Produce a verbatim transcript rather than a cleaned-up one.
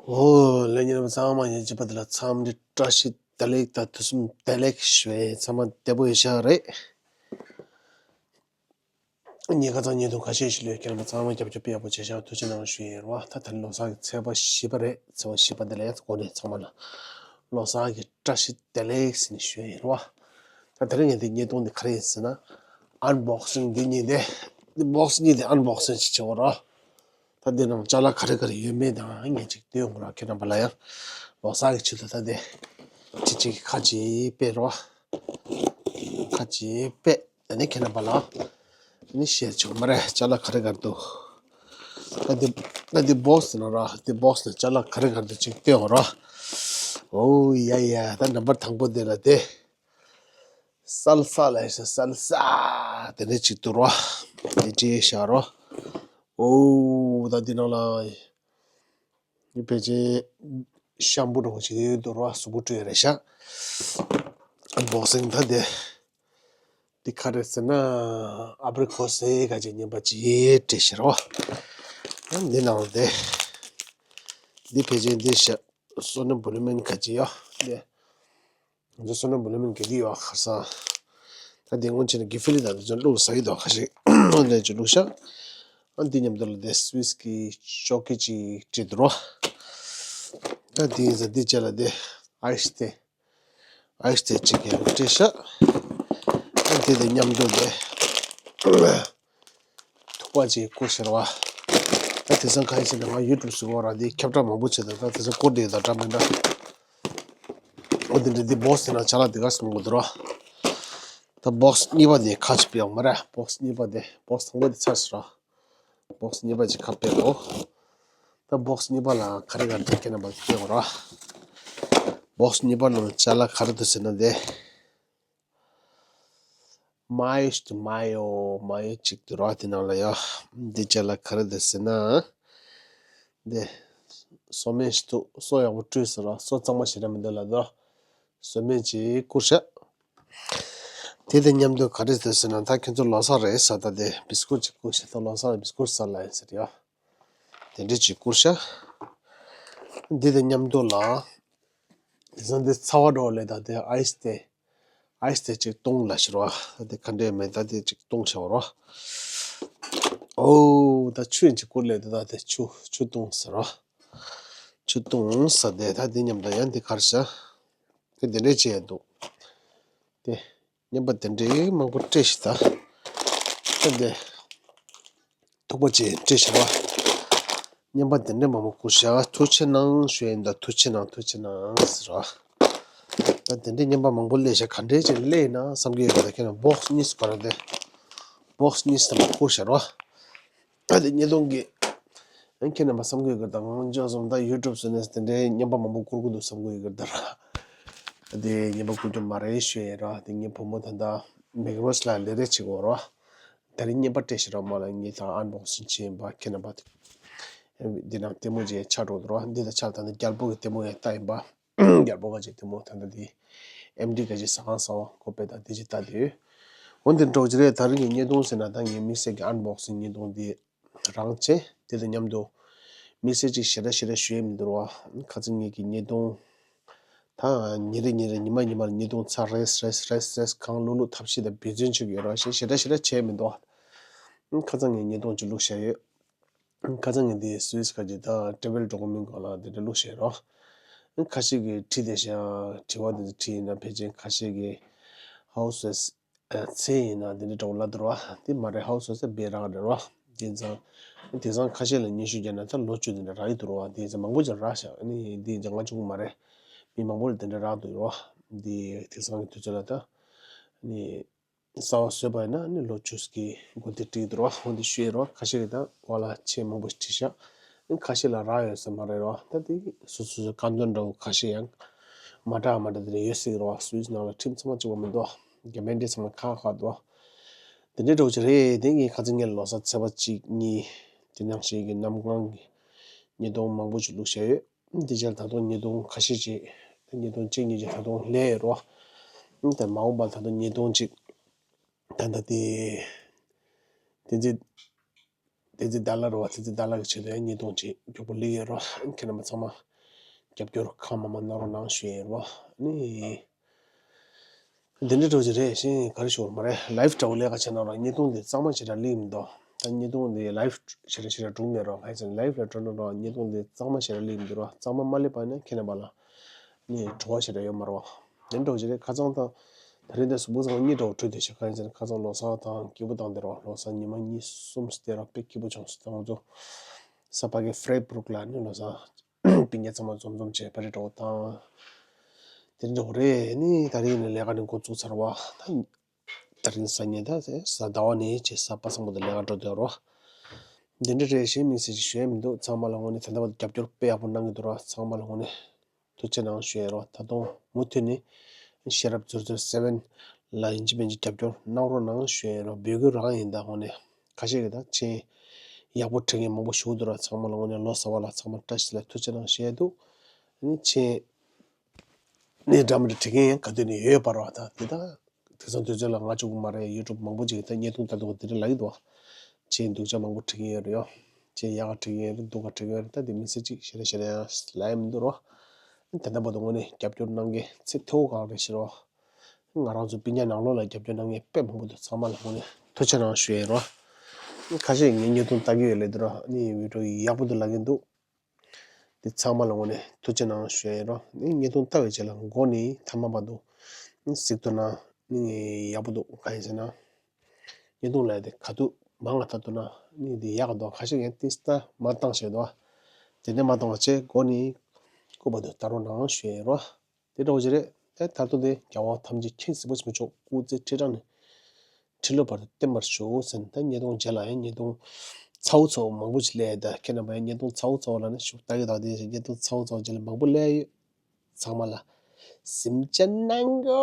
ཨོ་ལྷན་རྒྱས་རྣམས་ཚང་མ་ཡིན་གཅིག་པ་དེ་ལ་འཚམས་འདྲི་བཀྲ་ཤིས་བདེ་ལེགས་དང་དུས་གསུམ་བདེ་ལེགས་ཞུ་ཡས། ཚང་མ་བདེ་པོ་ཡོད་ཤག་རེད། ངས་ཁ་སང་བརྙན་ཐུང་ཁ་ཤས་ཤིག་ལས་ཁྱེད་རྣམ་པ་ཚང་མ་རྒྱབ་སྐྱོར་དཔེ་ཡག་པོ་བྱས་ཤག་ཐུགས་རྗེ་གནང་ཞུ་ཡས་རེད་བ། ད་ད་ལོ་གསར་གྱི་ཚེས་པ་བཞི་པ་རེད། ཚེས་པ་བཞི་པ་འདི་ལ་ཡང་གོ་ནས་ཚང་མ་ལ་ལོ་གསར་གྱི་བཀྲ་ཤིས་བདེ་ལེགས་ཟེར་ནས་ཞུ་ཡས་རེད་བ། ད་དེ་རིང་ངས་འདི་བརྙན་ཐུང་འདི་ག་རེ་ཡིན་ཟེར་ན། ཨན་བོག་སིང་འདི་གཉིས་དེ། འདི་བོག་སི་གཉིས་དེ་ཨན་བོག་སིང་ཞིག་བྱེད་འོ་ར། ད་འདི་ནང་ཅ་ལག་ག་རེ་ག་རེ་ཡོད་མེད་དང་ངས་ཅིག་སྟོན་འོ་ར། ཁྱེད་རྣམ་པ་ལ་ཡང་ལོ་གསར་གྱི་ཆེད་དུ་ད་དེ་ཅིག་ཅིག་ཁ་ཅིག་དཔེ་རོ། ཁ་ཅིག་དཔེ། ད་ནི་ཁྱེད་རྣམ་པ་ལ་ད་ནི་ཤེར་བྱུང་མ་རེད། ཅ་ལག་ག་རེ་ག་རེ་འདུག་ད་འདི་ད་འདི་བོག་སི་ནང་ར། འདི་བོག་སི་ནང་ཅ་ལག་ག་རེ་ག་རེ་འདུག་ཅིག་སྟོན་འོ་ར། ཨོ་ཡ་ཡ། ད་ནམ་བར་དང་པོ་འདི་ལ་དེ། སལ་ས་ལ་ཡ་ས་སལ་ས་དེ་འདྲ་ཅིག་འདུག་རོ། དེ་ཅི་ཤ་རོ། ཨོ་ད་འདི་ནང་ལ་ཡི་ཕལ་ཆེར་ཤམ་པུ་འདྲ་བོ་ཅིག་འདུག་རོ། གཟུགས་པོ་བཀྲུས་རེད་ཤག་བོག་སིང་ད་དེ། འདི་ག་རེ་ཟེར་ན་ཨབ་རི་ཁོ་སི་ག་ཅིག་ཉན་པ་ཅིག་སྤྲད་ཤག་རོ། འདི་ནང་དེ་འདི་ཕལ་ཆེར་འདི་ཤ་སོ་ནམ་བུ་ལི་མིན་ག་ཅིག་ཡོད་དེ། འདི་སོ་ནམ་བུ་ལི་མིན་ག་དེ་ཡོད་ཁ་སང་། ད་དེ་སྔོན་ཆད་ནས་གི་ཧྥི་ལི་དང་དེ་ཚོ་བླུགས་ཟ་གི་འདུག་ཁ་ཤས་འདི་ཚོ་བླུགས་ཤག་ཨ་འདི་མཉམ་དུ་ལ་དེ་སུ་ཝིས་ཀྱི་ཅོ་ཀི་ཅིག་སྤྲད་འདུག་རོ། ད་དེ་ཡིན་ཙང་འདི་བཅས་ལ་དེ་ཨའི་སི་དེ་ཨའི་སི་དེ་ཅིག་ཡང་སྤྲད་ཤག་ཨ་འདི་དེ་མཉམ་དུ་དེ། ཐུག་པ་ཅིག་བསྐུར་ཤར་བ། ད་དེང་སང་གང་ཡིན་ཟེར་ན་ང་ཡུ་ཊུབ་བཟོ་བ་ར་དེ་ཁྱབ་བསྒྲགས་མང་པོ་བྱེད་དང་། ད་དེང་སང་བསྐུར་བསྡད་ཡོད་ད་འདྲ་མི་འདྲ། འོ་དེ་འདྲ་དེ་བོག་སི་དེ་ནང་ཅ་ལག་དེ་ག་སོང་གོ་དུ་ར། ད་བོག་སི་གཉིས་པ་དེ་ཁ་ཅིག་སྤེལ་ཡོང་མ་ར། བོག་སི་གཉིས་པ་དེ་བོག་སི་དང་པོ་དེ་ཚར་སོང་ར། བོག་སི་གཉིས་པ་ཅིག་ཁ་སྤེལ་གོ། ད་བོག་སི་གཉིས་པ་ལ་ག་རེ་ག་རེ་འདུག་ཁྱེད་རྣམ་པ་སྤེལ་གོ་ར། བོག་སི་གཉིས་པ་ནང་ཅ་ལག་ག་རེ་འདུག་ཟེར་ན་དེ། མ་ཡོ་ཞིག་མ་ཡོ་མ་ཡོ་གཅིག་འདུག་ར། དེ་ནང་ལ་ཡ། འདི་ཅ་ལག་ག་རེ་འདུག་ཟེར་ན། འདི་སོ་སྨན་ཞིག་འདུག་སོ་ཡག་པོ་བཀྲུས་ཟེར་ར། སོ་གཙང་མ་ཞེ་དྲག་མི་འདུག་ལབ་འདུག་སོ་སྨན་ཅིག་བསྐུར་ཤག་དེ་དང་མཉམ་དུ་ག་རེ་འདུག་ཟེར་ན། ད་ཁྱོད་ཚོ་ལོ་གསར་རེད་ཟེར། ད་དེ་བི་སི་ཀུར་ཅིག་བསྐུར་ཤག་ད་ལོ་གསར་ལ་བི་སི་ཀུར་ཟ་ལ་ཡིན་ཟེར་ཡ། དེ་འདྲ་ཅིག་བསྐུར་ཤག་འདི་དང་མཉམ་དུ་ལ། དེང་སང་འདི་ཚ་བ་འདྲ་བོ་ལས་ད་དེ་ཨའི་སི་དེ། ཨའི་སི་དེ་ཅིག་བཏུང་ལབ་ཤག་རོ། ད་དེ་ག་འདྲ་མེད་ད་དེ་ཅིག་བཏུང་ཤག་རོ། ཨོ་ད་ཆུ་ཡིན་ཅིག་བསྐུར་ལས་ད་ད་དེ་ཆུ་ཆུ་བཏུང་ཟེར་རོ། ཆུ་བཏུང་ཟེར་དེ་ད་དེ་མཉམ་དུ་ཡང་འདི་ག་རེ་ཤག་དེ་འདི་འདྲ་བྱས་འདུག་དེ་རྔན་པ་དེ་འདྲའི་མང་པོ་སྤྲད་ཤག་ད་ད་དེ། ཐུག་པ་ཅིག་སྤྲད་ཤག་བ། རྔན་པ་དེ་འདྲ་མང་པོ་བསྐུར་ཤག་ཐུགས་རྗེ་གནང་ཞུ་ཡིན་ད། ཐུགས་རྗེ་གནང་། ཐུགས་རྗེ་གནང་ཟེར་བ། ད་དེ་འདྲའི་རྔན་པ་མང་པོ་སླེབས་ཤག་ག་འདྲའི་ཅིག་སླེབས་ན་བསམ་གྱི་ཡོད་པ། ད་ཁྱེད་རང་བོག་སི་གཉིས་སུ་ག་ར་དེ། བོག་སི་གཉིས་སུ་ད་བསྐུར་ཤག་རོ། ད་དེ་བརྙན་ཐུང་གི་ཨ་ཁྱེད་རྣམ་པ་བསམ་གྱི་ཡོད་ཀྱི་ད། ང་འཇོག་སོང་ད་ཡུ་ཊུབ་བཟོས་ནས་དེ་འདྲའི་རྔན་པ་མང་པོ་བསྐུར་གྱི་འདུག་བསམ་གྱི་ཡོད་ཀྱི་ད་ར། ད་དེ་རྔན་པ་བསྐུར་རྒྱུ་མ་རེད་ཞུ་ཡིན་ར། དེ་ངའི་བུ་མོ་ད་ད་མེག་རོས་ལ་ལས་རེས་བྱེད་དགོས་ར། ད་རིང་རྔན་པ་སྤྲད་ཤག་ར། མ་ལ་ངས་ད་ཨན་བོག་སིང་བྱེད་ཡིན་པ། ཁྱེད་རྣམ་པ་འདི་ནང་ལྟད་མོ་ཅིག་ཆགས་འགྲོ་འདུག་ར། འདི་ད་ཆགས་ད་ནི་རྒྱལ་པོ་གི་ལྟད་མོ་ཡང་ལྟ་ཡིན་པ། རྒྱལ་པོ་ག་ཅིག་ལྟད་མོ་ད་ད་དེ་ཨེམ་ཌི་ག་ཅིག་ཟ་ཁང་ཟ་བ་ཁོ་པས་ད་དེ་ཅིག་ལྟ་དུས། འོན་ཏེ་འགྲོ་ཅི་རེད། ད་རིང་གི་བརྙན་ཐུང་ཟེར་ན་ད་ངའི་དམིགས་བསལ་གྱི་ཨན་བོག་སིང་བརྙན་ཐུང་འདི་རང་བྱས། དེ་དང་མཉམ་དུ་དམིགས་བསལ་ཅིག་ཞེ་དྲག་ཞེ་དྲག་ཞུ་ཡས་མི་འདུག་ར། ཁ་སང་ངེད་ཀྱི་བརྙན་ཐུང་ད་ཉིན་རེ་ཉིན་རེ་ཉི་མ་ཉི་མར་བརྙན་ཐུང་ཚར་རེས་རེས་རེས་རེས་གང་བླུག་བླུག་ཐབས་ཤེས་དང་འབད་བརྩོན་བྱེད་ཀྱི་ཡོད་ར། ཞེ་དྲག་ཞེ་དྲག་བྱས་མི་འདུག་ཁ་སང་ངས་བརྙན་ཐུང་ཅིག་བླུགས་བཞག་ཡོད། ཁ་སང་ངས་འདི་སུད་སི་ཁ་ཅིག་ད་ཊེ་བལ་འགྲོ་གི་མིན་གོ་ལ་དེ་འདྲ་བླུགས་བཞག་རོ། ཁ་ཤས་ཀྱིས་བྲིས་བསྡད་ཤག་དྲི་བ་དེ་ཚོ་བྲིས་ཡིན་ན་ཕལ་ཆེར་ཁ་ཤས་ཀྱིས་ཧའོ་སུད་སི་ཚེ་ཡིན་ན་དེ་འདྲ་འདྲ་བོ་ལབ་འདུག་ར། དེ་མ་རེད། ཧའོ་སུད་སི་སྦེ་རག་རེད་ར། དེ་ཙང་དེང་སང་ཁ་ཤས་ལ་སྙན་ཞུ་བརྒྱབ་ན་ད་ལོ་བཅུ་དེ་འདྲ་རག་གི་འདུག་ར། དེ་ཙང་མང་པོ་ཅིག་རག་ཤག་ཨ་ནི་དེ་ཙང་ང་གཅིག་པུ་མ་རེད། མི་མང་པོ་ལ་དེ་འདྲ་རག་འདུག་ར། དེ་དེང་སང་གི་དུས་ཚོད་ལ་ད་ཨ་ནི། གསར་པ་བཟོས་པ་ཡིན་ན་ནི་ལོ་བཅུ་གི་འགོ་འདི་བྲིས་འདུག་རོ། འོ་འདི་ཞུས་རོ། ཁ་ཤས་ཀྱིས་ད་འོ་ལ་ཆེས་མང་པོ་ཞིག་བྲིས་ཤག་ཁ་ཤས་ལ་རག་ཡོད་ས་མ་རེད་རོ། ད་དེ་སོ་སོ་སོའི་ཁ་འདོན་འདྲ་བོ་ཁ་ཤས་ཡང་མ་འདྲ་མ་འདྲ་དེ་འདྲ་ཡོད་སྲིད་རོ། སུད་སི་ནང་ལ་ཁྲིམས་ཚང་མ་གཅིག་པ་མི་འདུག་རྒྱ་མི་འདྲ་ཚང་མ་ཁག་ཁག་འདུག་དེ་འདྲའི་འདྲ་བོ་ཅིག་རེད། དེ་ངས་ཁ་སང་ངས་ལོ་གསར་ཚེས་པ་གཅིག་གཉིས་དེ་ནང་བཞིན་གྱི་གནམ་གང་གི་བརྙན་ཐུང་མང་པོ་ཞིག་བླུགས་བཞག་ཡོད། འདི་ཕྱིར་ད་དུང་བརྙན་ཐུང་ཁ་ཤས་ཅིག་ ད་བརྙན་ཐུང་གཅིག་གཉིས་ཅིག་ད་དུང་སླེབས་ཡོད་རེད་བ། ད་མ་འོངས་པ་ད་དུང་བརྙན་ཐུང་གཅིག་ད་ལྟ་དེ་བསྟན་འཛིན་བསྟན་འཛིན་ཟླ་ལགས་རེད་བ། བསྟན་འཛིན་ཟླ་ལགས་ཀྱི་ཆེད་དུ་ཡང་བརྙན་ཐུང་ཅིག་མགྱོགས་པོ་སླེབས་ཡོད་རེད་བ། ཁྱེད་རྣམ་པ་ཚང་མ་རྒྱབ་སྐྱོར་གང་མང་མང་གནང་རོགས་གནང་ཞུ་ཡས་རེད་བ། ནི། འདི་འདྲ་འདྲ་བོ་ཅིག་རེད། གཞན་ག་རེ་ཞུ་དགོས་མ་རེད། ལའིབ་འདྲ་བོ་ལས་ཀ་བྱས་ན་རང་བརྙན་ཐུང་འདི་གཙང་མ་ཞེ་དྲག་སླེབས་མི་འདུག་ད་བརྙན་ཐུང་འདི་ལའིབ་ཞེ་དྲག་ཞེ་དྲག་སྒྲུང་མེད་རོགས། གང་ཡིན་ཟེར་ན་ལའིབ་ལ་འགྲོ་ན་རོགས་བརྙན་ཐུང་འདི་གཙང་མ་ཞེ་དྲག་སླེབས་མི་འདུག་རོགས། གཙང་མ་མ་སླེབས་པ་ནི་ཁྱེད་རྣམ་པ་ལ་ནི་བྲོ་བ་ཞེ་དྲག་ཡོད་མ་རེད་བ། འདི་འདྲ་བོ་ཅིག་རེད། ཁ་སང་དང་ད་རིང་འདི་གཟུགས་པོ་བཟང་པོ་གཉིས་འདྲ་བོ་བྲོས་བསྡད་ཤག་གང་ཡིན་ཟེར་ན་ཁ་སང་ལོ་གསར་དང་སྐྱིད་པོ་བཏང་བསྡད་རོགས། ལོ་གསར་ཉི་མ་གཉིས་གསུམ་བསྡད་རོགས། དཔེ་སྐྱིད་པོ་བྱུང་སོང་། ད་ང་ཚོ་གཟའ་པ་གི་ཧྥེ་སི་བུག་ལ་ནི་ལོ་གསར་སྤུན་ཀྱག་ཚང་མ་འཛོམས་འཛོམས་བྱས་པ་རེད་འགྲོ་དང་། དེ་འདྲ་བོ་རེད། ནི་ད་རིང་ནས་ལས་ཀ་ནི་འགོ་བཙུགས་ཚར་བ། ད་ད་རིང་གཟའ་ཉི་ད་གཟའ་ཟླ་བ་ནས་བྱས་གཟའ་པ་སངས་པ་དང་ལས་ཀ་འགྲོ་འདོད་རོ། འདི་འདྲ་རེད། གཞན་མི་སྲིད་ཅིག་ཞུ་ཡ་མི་འདུག་ཚང་མ་ལ་དངོས་གནས་ད་ལྟ་བར་རྒྱབ་སྐྱོར་དཔེ་ཡག་པོ་གནང་གི་འདུག་ར། ཚང་མ་ལ་དངོས་གནས་ཐུགས་རྗེ་གནང་ཞུ་ཡ་རོ། ད་དུང་མུ་མཐུད་ནས་ཤེས་རབ་ཛེརོ་ཛེརོ་སེ་བེན་ལ་ཡིན་གཅིག་མིན་གཅིག་རྒྱབ་སྐྱོར་གནང་རོགས་གནང་ཞུ་ཡ་རོ། འབོད་སྐུལ་རང་ཡིན། ད་དངོས་གནས་ཁ་ཤས་ཀྱིས་ད་མཆན་ཡག་པོ་བྲིས་མཁན་མང་པོ་ཞུ་གི་འདུག་ར། ཚང་མ་ལ་དངོས་གནས་ལོ་གསར་བ་ལ་ཚང་མ་བཀྲ་ཤིས་བདེ་ལེགས་ཐུགས་རྗེ་གནང་ཞུ་ཡ་འདུག་ཨ་ནི་མཆན་ནས་འདྲ་མི་འདྲ་བྲིས་མཁན་ཡང་ག་དུས་ནས་ཡོད་པ་རེད་བ། ད་དེ་དག་དེང་སང་དུས་ཚོད་ལ་ང་གཅིག་པུ་མ་རེད། ཡུ་ཊུབ་མང་པོ་ཅིག་གིས་ད་བརྙན་ཐུང་ལྟ་དུས་དེ་འདྲ་ལབ་ཀྱི་འདུག་བ། ཅིག་སྡུག་ཅག་མང་པོ་བྲིས་ཀྱི་ཡོད་རེད་ཡོ། ཅིག་ཡག་ག་བྲིས་ཀྱི་ཡོད་རེད། སྡུག་ག་བྲིས་ཀྱི་ཡོད་རེད། ད་དེ་མི་ཚེ་གཅིག་ཞེ་དྲག་ཞེ་དྲག་ཡང་ལབ་ཡ་མི་འདུག་རོ། ད་ལྟ་བར་དུ་དངོས་གནས་རྒྱབ་སྐྱོར་གནང་མཁན་ཚད་མཐོ་བོ་གང་རེད་ཤེས་རོ། ང་རང་ཚོ་སྤུན་ཀྱག་ནང་ལོགས་ལ་རྒྱབ་སྐྱོར་གནང་མཁན་དཔེ་མང་པོ་འདུག་ཚང་མ་ལ་དངོས་གནས་ཐུགས་རྗེ་གནང་ཞུ་ཡ་རོ། ཁ་ཤས་ངའི་བརྙན་ཐུང་ལྟ་གི་ཡོད་ལབ་འདུག་རོ། ཨ་ནི་བི་ཌི་ཡོ་ཡག་པོ་འདུག་ལབ་མཁན་འདུག་དེ་ཚང་མ་ལ་དངོས་གནས་ཐུགས་རྗེ་གནང་ཞུ་ཡ་ཡིན་རོ། ནི་བརྙན་ཐུང་ལྟ་བའི་རྗེས་ལ་མགོ་ནས་མཐའ་མ་བར་དུ་ནི་གཟིགས་ཐུབ་ན་ནི་ཡག་པོ་འདུག་གང་ཡིན་ཟེར་ན། བརྙན་ཐུང་ལ་དེ་ག་དུས་མང་ང་ལྟ་ཐུབ་ན་ནི་དེ་ཡག་ག་འདུག་ཁ་ཤས་ཡང་ཏིས་ཏ་མ་བཏང་ཞེས་འདུག་དེ་ནས་མ་བཏང་བ་བྱས་མགོ་ནས་སྐུ་བར་དུ་ལྟ་རོགས་གནང་ཞུ་ཡ་ཡིན་རོ། དེ་འདྲ་བོ་ཅིག་རེད། ད་ད་དུང་དེ་རྒྱལ་བ་ཐམས་ཅད་མཁྱེན་གཟིགས་པ་ཆེན་པོ་མཆོག་སྐུ་ཚེ་ཁྲི་ཕྲག་ནས་ཁྲི་ལོ་བར་དུ་བརྟན་པར་ཤོག་ཟེར་ནས། ད་བརྙན་ཐུང་རྗེས་ལ་ཡང་བརྙན་ཐུང་ཚ་བོ་ཚ་བོ་མང་པོ་ཅིག་སླེབས་ཡོད། ད་ཁྱེད་རྣམ་པ་ཡང་བརྙན་ཐུང་ཚ་བོ་ཚ་བོ་ལ་ནི་ཤུགས་ལྟ་གི་དང་དེ་བཞིན་བརྙན་ཐུང་ཚ་བོ་ཚ་བོ་རྗེས་ལ་མང་པོ་སླེབས་ཡོད། ཚང་མ་ལ་གཟིམ་འཇག་གནང་གོ།